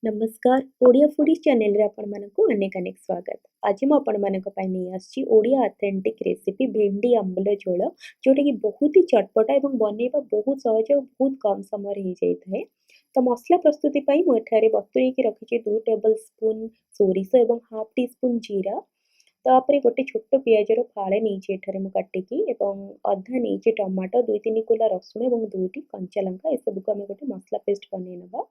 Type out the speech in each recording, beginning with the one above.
ନମସ୍କାର, ଓଡ଼ିଆ ଫୁଡ଼ିଜ୍ ଚ୍ୟାନେଲରେ ଆପଣମାନଙ୍କୁ ଅନେକ ଅନେକ ସ୍ୱାଗତ। ଆଜି ମୁଁ ଆପଣମାନଙ୍କ ପାଇଁ ନେଇ ଆସିଛି ଓଡ଼ିଆ ଅଥେଣ୍ଟିକ୍ ରେସିପି ଭେଣ୍ଡି ଆମ୍ବୁଲ ଝୋଳ, ଯେଉଁଟାକି ବହୁତ ହି ଚଟପଟା ଏବଂ ବନେଇବା ବହୁତ ସହଜ ଓ ବହୁତ କମ୍ ସମୟରେ ହେଇଯାଇଥାଏ। ତ ମସଲା ପ୍ରସ୍ତୁତି ପାଇଁ ମୁଁ ଏଠାରେ ବତୁରେଇକି ରଖିଛି 2 ଟେବଲ୍ ସ୍ପୁନ୍ ସୋରିଷ ଏବଂ ହାଫ୍ ଟି ସ୍ପୁନ୍ ଜିରା। ତାପରେ ଗୋଟେ ଛୋଟ ପିଆଜର ଫାଳେ ନେଇଛି ଏଠାରେ ମୁଁ କାଟିକି, ଏବଂ ଅଧା ନେଇଛି ଟମାଟୋ, 2-3 କୋଲା ରସୁଣ ଏବଂ 2ଟି କଞ୍ଚା ଲଙ୍କା। ଏସବୁକୁ ଆମେ ଗୋଟେ ମସଲା ପେଷ୍ଟ ବନେଇ ନେବା।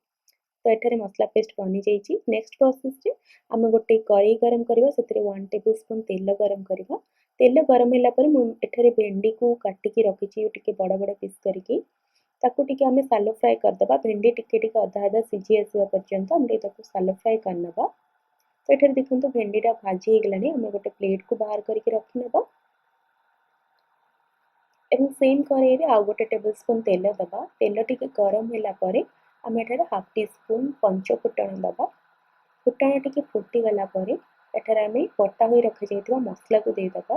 ତ ଏଠାରେ ମସଲା ପେଷ୍ଟ ବନିଯାଇଛି। ନେକ୍ସଟ ପ୍ରୋସେସରେ ଆମେ ଗୋଟେ କରେଇ ଗରମ କରିବା, ସେଥିରେ 1 ଟେବଲ୍ ସ୍ପୁନ୍ ତେଲ ଗରମ କରିବା। ତେଲ ଗରମ ହେଲା ପରେ ମୁଁ ଏଠାରେ ଭେଣ୍ଡିକୁ କାଟିକି ରଖିଛି ଟିକେ ବଡ଼ ବଡ଼ ପିସ୍ କରିକି, ତାକୁ ଟିକେ ଆମେ ସାଲୋ ଫ୍ରାଏ କରିଦେବା। ଭେଣ୍ଡି ଟିକେ ଟିକେ ଅଧା ଅଧା ସିଝି ଆସିବା ପର୍ଯ୍ୟନ୍ତ ଆମେ ଟିକେ ତାକୁ ସାଲୋ ଫ୍ରାଏ କରିନେବା। ତ ଏଠାରେ ଦେଖନ୍ତୁ ଭେଣ୍ଡିଟା ଭାଜି ହେଇଗଲାଣି, ଆମେ ଗୋଟେ ପ୍ଲେଟ୍କୁ ବାହାର କରିକି ରଖିନେବା ଏବଂ ସେମ୍ କରେଇରେ ଆଉ ଗୋଟେ ଟେବଲ୍ ସ୍ପୁନ୍ ତେଲ ଦେବା। ତେଲ ଟିକେ ଗରମ ହେଲା ପରେ ଆମେ ଏଠାରେ ହାଫ୍ ଟି ସ୍ପୁନ୍ ପଞ୍ଚ ଫୁଟଣ ଦେବା। ଫୁଟଣ ଟିକେ ଫୁଟିଗଲା ପରେ ଏଠାରେ ଆମେ ବଟା ହୋଇ ରଖାଯାଇଥିବା ମସଲାକୁ ଦେଇଦେବା।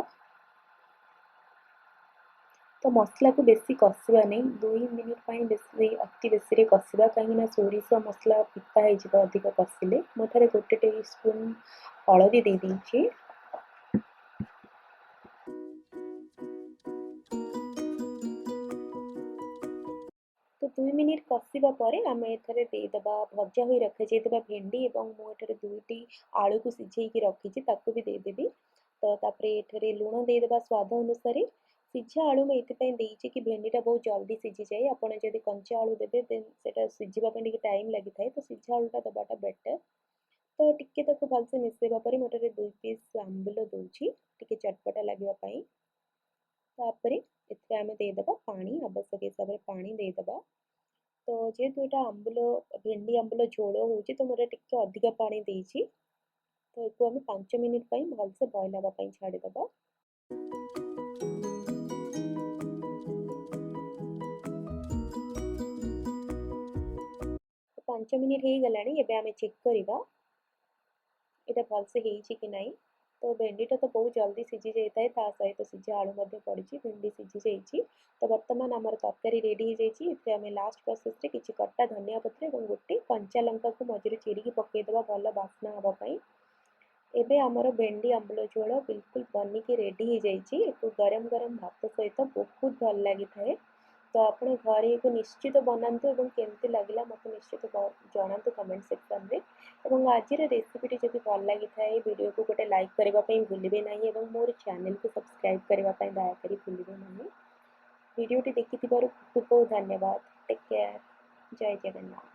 ତ ମସଲାକୁ ବେଶୀ କଷିବା ନାହିଁ, 2 ମିନିଟ୍ ପାଇଁ ବେଶୀ ଅତି ବେଶୀରେ କଷିବା, କାହିଁକିନା ସୋରିଷ ମସଲା ପିତା ହେଇଯିବ ଅଧିକ କଷିଲେ। ମୁଁ ଏଠାରେ ଗୋଟେ ଟି ସ୍ପୁନ୍ ହଳଦୀ ଦେଇଦେଇଛି। ତ 2 ମିନିଟ୍ କଷିବା ପରେ ଆମେ ଏଠାରେ ଦେଇଦେବା ଭଜା ହୋଇ ରଖାଯାଇଥିବା ଭେଣ୍ଡି, ଏବଂ ମୁଁ ଏଠାରେ 2ଟି ଆଳୁକୁ ସିଝେଇକି ରଖିଛି ତାକୁ ବି ଦେଇଦେବି। ତ ତାପରେ ଏଠାରେ ଲୁଣ ଦେଇଦେବା ସ୍ୱାଦ ଅନୁସାରେ। ସିଝା ଆଳୁ ମୁଁ ଏଇଥିପାଇଁ ଦେଇଛି କି ଭେଣ୍ଡିଟା ବହୁତ ଜଲ୍ଦି ସିଝିଯାଏ। ଆପଣ ଯଦି କଞ୍ଚା ଆଳୁ ଦେବେ ଦେନ୍ ସେଇଟା ସିଝିବା ପାଇଁ ଟିକେ ଟାଇମ୍ ଲାଗିଥାଏ, ତ ସିଝା ଆଳୁଟା ଦେବାଟା ବେଟର୍। ତ ଟିକେ ତାକୁ ଭଲସେ ମିଶାଇବା ପରେ ମୁଁ ଏଠାରେ 2 ପିସ୍ ଆମ୍ବୁଲ ଦେଉଛି ଟିକେ ଚଟପଟା ଲାଗିବା ପାଇଁ। ତାପରେ ଏଥିରେ ଆମେ ଦେଇଦେବା ପାଣି, ଆବଶ୍ୟକ ହିସାବରେ ପାଣି ଦେଇଦେବା। ତ ଯେହେତୁ ଏଇଟା ଭେଣ୍ଡି ଆମ୍ବୁଲ ଝୋଳ ହେଉଛି, ତ ମୁଁ ଏଟା ଟିକେ ଅଧିକା ପାଣି ଦେଇଛି। ତ ଏକୁ ଆମେ 5 ମିନିଟ୍ ପାଇଁ ଭଲସେ ବଏଲ୍ ହେବା ପାଇଁ ଛାଡ଼ିଦେବା। 5 ମିନିଟ୍ ହେଇଗଲାଣି, ଏବେ ଆମେ ଚେକ୍ କରିବା ଏଇଟା ଭଲସେ ହେଇଛି କି ନାହିଁ। ତ ଭେଣ୍ଡିଟା ତ ବହୁତ ଜଲ୍ଦି ସିଝି ଯାଇଥାଏ, ତା ସହିତ ସିଝା ଆଳୁ ମଧ୍ୟ ପଡ଼ିଛି, ଭେଣ୍ଡି ସିଝି ଯାଇଛି। ତ ବର୍ତ୍ତମାନ ଆମର ତରକାରୀ ରେଡ଼ି ହେଇଯାଇଛି। ଏଥିରେ ଆମେ ଲାଷ୍ଟ ପ୍ରୋସେସ୍ରେ କିଛି କଟା ଧନିଆ ପତ୍ର ଏବଂ ଗୋଟେ କଞ୍ଚା ଲଙ୍କାକୁ ମଝିରେ ଚିରିକି ପକାଇଦେବା ଭଲ ବାସ୍ନା ହେବା ପାଇଁ। ଏବେ ଆମର ଭେଣ୍ଡି ଆମ୍ବୁଲ ଝୋଳ ବିଲକୁଲ ବନିକି ରେଡ଼ି ହେଇଯାଇଛି। ଏକୁ ଗରମ ଗରମ ଭାତ ସହିତ ବହୁତ ଭଲ ଲାଗିଥାଏ। ତ ଆପଣ ଘରେ ଏକୁ ନିଶ୍ଚିତ ବନାନ୍ତୁ ଏବଂ କେମିତି ଲାଗିଲା ମୋତେ ନିଶ୍ଚିତ ଜଣାନ୍ତୁ କମେଣ୍ଟ ସେକ୍ସନରେ। ଏବଂ ଆଜିର ରେସିପିଟି ଯଦି ଭଲ ଲାଗିଥାଏ ଭିଡ଼ିଓକୁ ଗୋଟେ ଲାଇକ୍ କରିବା ପାଇଁ ଭୁଲିବେ ନାହିଁ ଏବଂ ମୋର ଚ୍ୟାନେଲକୁ ସବସ୍କ୍ରାଇବ୍ କରିବା ପାଇଁ ଦୟାକରି ଭୁଲିବେ ନାହିଁ। ଭିଡ଼ିଓଟି ଦେଖିଥିବାରୁ ବହୁତ ବହୁତ ଧନ୍ୟବାଦ। Take care. ଜୟ ଜଗନ୍ନାଥ।